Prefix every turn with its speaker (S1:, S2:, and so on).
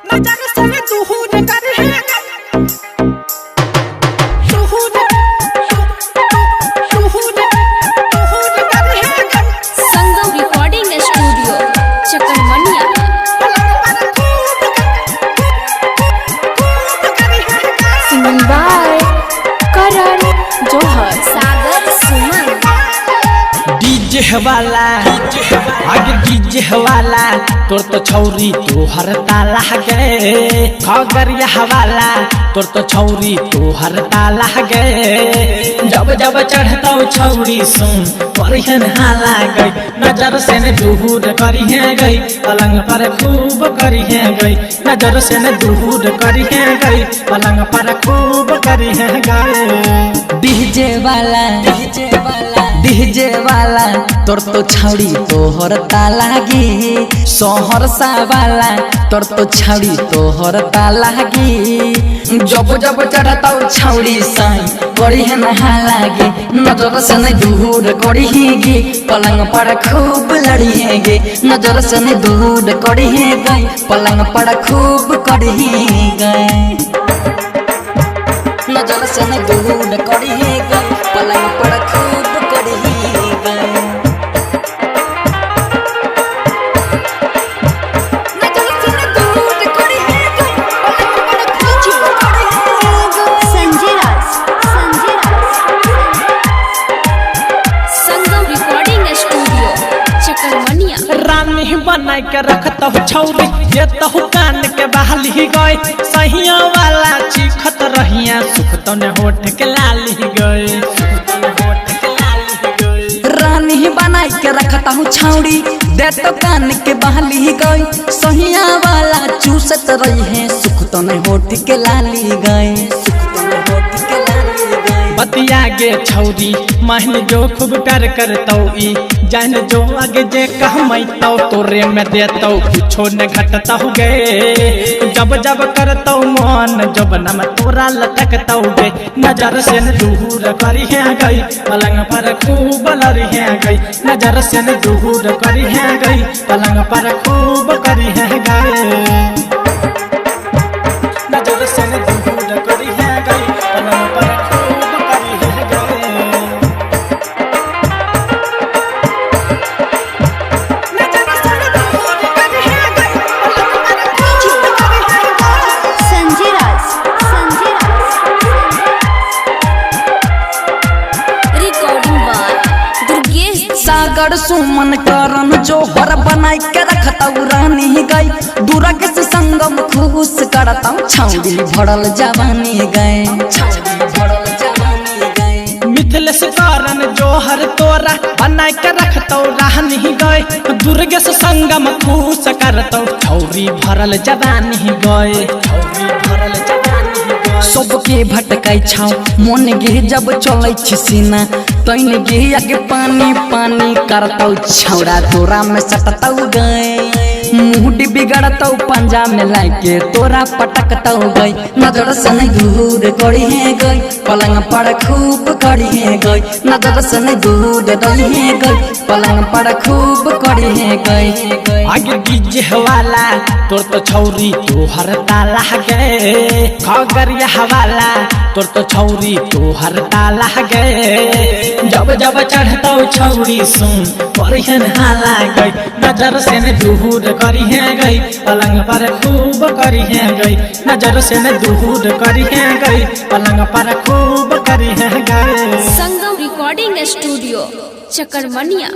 S1: नजर से दूर करिहे दूर दूर दूर करिहे।
S2: संगम रिकॉर्डिंग स्टूडियो चकरमनिया।
S1: पलंग पर खूब खूब करिहे।
S3: Singing by Karan Johar.
S2: Sagar Suman.
S4: DJ वाला आगे डीजे वाला तोर तो छौरी तोहर ताला गे। खगरिया वाला तोर तो छौरी तोहर ताला गे। जब जब चढ़तौ छौरी सुन परिहन हाला गई। नजर से न दूर करिहे गई, पलंग पर खूब करिहे गई। नजर से न दूर करिहे गई, पलंग पर खूब करिहे गई।
S5: डीजे वाला डीजे वाला डीजे वाला तोर तो छौड़ी तोहर ताला गे। सहरसा वाला तोर तो छौड़ी तोहर ताला गे। जब जब चढ़तौ छौड़ी साई करी नहा लागे। नजर से नहीं दूर करी गे, पलंग पर खूब लड़ी गे। नजर से नहीं दूर करी गई, पलंग पर खूब करी गई। नजर से नहीं दूर करी गई, पलंग पर खूब करी गई। नजर से नहीं दूर करी गई, पलंग पर खूब करी गई।
S2: संजय राज, संजय राज। संगम रिकॉर्डिंग स्टूडियो चकरमनिया।
S4: रानी बना के रखतहु छौरी देतहु कान के बहाली गए। सहिया वाला चीखत रहिया सुख तो ने होठ के लाली गए। सुख तो ने होठ के लाली गए।
S5: रानी बनाई के रखता हूँ छौड़ी दे तो कान के बहाली गई। सहिया वाला चूसत रही है, सुख तो नहीं होठ के लाली गई। सुख तो नहीं होठ के लाली गई।
S4: बतिया गे छौरी महन जो खूब प्यार करतौ ई जान जो आगे जे कहमैतौ तोरे में देतौ कुछो न घटतौ गे। जब जब करतौ मन जब नम तोरा लटकतौ गे। नजर से न दूर करिहे गई, पलंग पर खूब लड़िहे गई। नजर से न दूर करिहे गई, पलंग पर खूब करिहे गई। नजर से न दूर करिहे गई, पलंग पर खूब करिहे गई।
S1: नजर से दूर करिहे गई, पलंग पर खूब करिहे गई।
S2: संजय राज, संजय राज। Recording by Durgesh.
S5: सागर सुमन करन जोहर बनाई के रखता रानी गई। दुर्ग से संगम खुश करता छौड़ी भरल जवानी गई। छौड़ी भरल जवानी गई।
S4: मिथिलेश कारण जोहर तोरा बना के रखतौ रानी गए। दुर्गेश संगम खुश करतौ छौरी भरल जवानी गए। छौरी भरल जवानी गए।
S5: सबके भटकै छौ मन गे जब चलै छी सीना तैन गे आगे पानी पानी करतौ छौड़ा तोरा में सटतौ गए। मुँह बिगड़तौ पंजा में लाके तोरा पटकतौ गई। नजर से नहीं दूर करिहे गई, पलंग पर खूब करिहे गई। नजर से नहीं दूर रहिहे गई, पलंग पर खूब करिहे गई।
S4: आगे डीजे वाला तोर तो छौरी तोहर ताला गे। खगरिया वाला तोर तो छौरी तोहर ताला गे। जब जब चढ़तौ छौरी सुन परिहन हाला गई। नजर से न दूर करिहे गई, पलंग पर खूब करिहे गई। नजर से न दूर करिहे गई, पलंग पर खूब करिहे गई।
S2: संगम रिकॉर्डिंग स्टूडियो चकरमनिया।